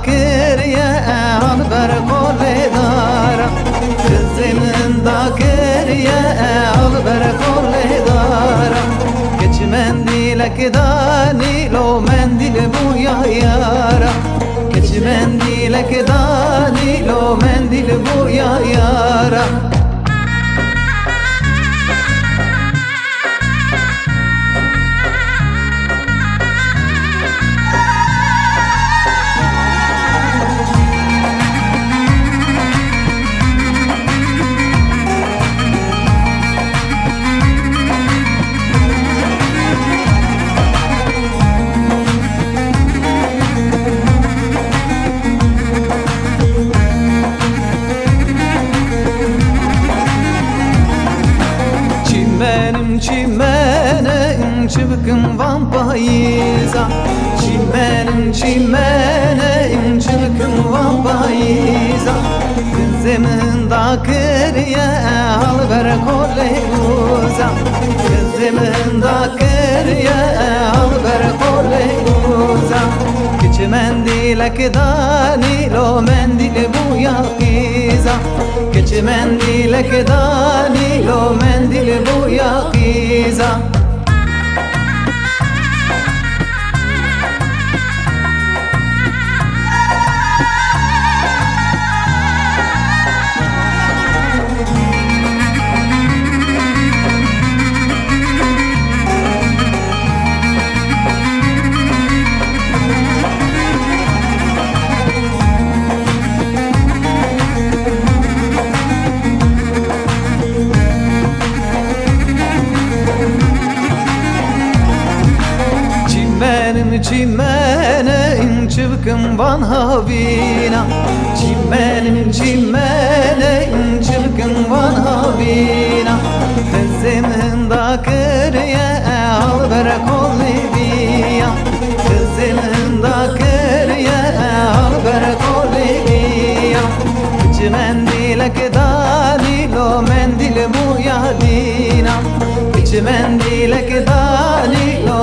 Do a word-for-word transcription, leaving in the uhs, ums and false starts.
Kiriye al ber kolê dara, xizê min da kiriye al ber kolê dara. Keç mendîlek danî lo mendîl bûya yara. Keç mendîlek danî lo mendîl bûya yara. Çîmenim çîmene, çi bikim van payîza. Çîmenim çîmene, çi bikim van payîza. Xizê min da kiriye al ber kolê guza. Xizê min da kiriye al ber kolê guza. Kiçi mendîlek danî lo mendîl bûya qîza. Kiçi mendîlek danî lo mendîl bûya qîza. Çîmenim çîmene, çi bikim van havîna. Çîmenim çîmene, çi bikim van havîna. Xizê min da kiriye al ber kolê viya. Xizê min da kiriye al ber kolê viya. Çi mendîlek danî lo mendîl bûya dîna. Çi mendîlek danî lo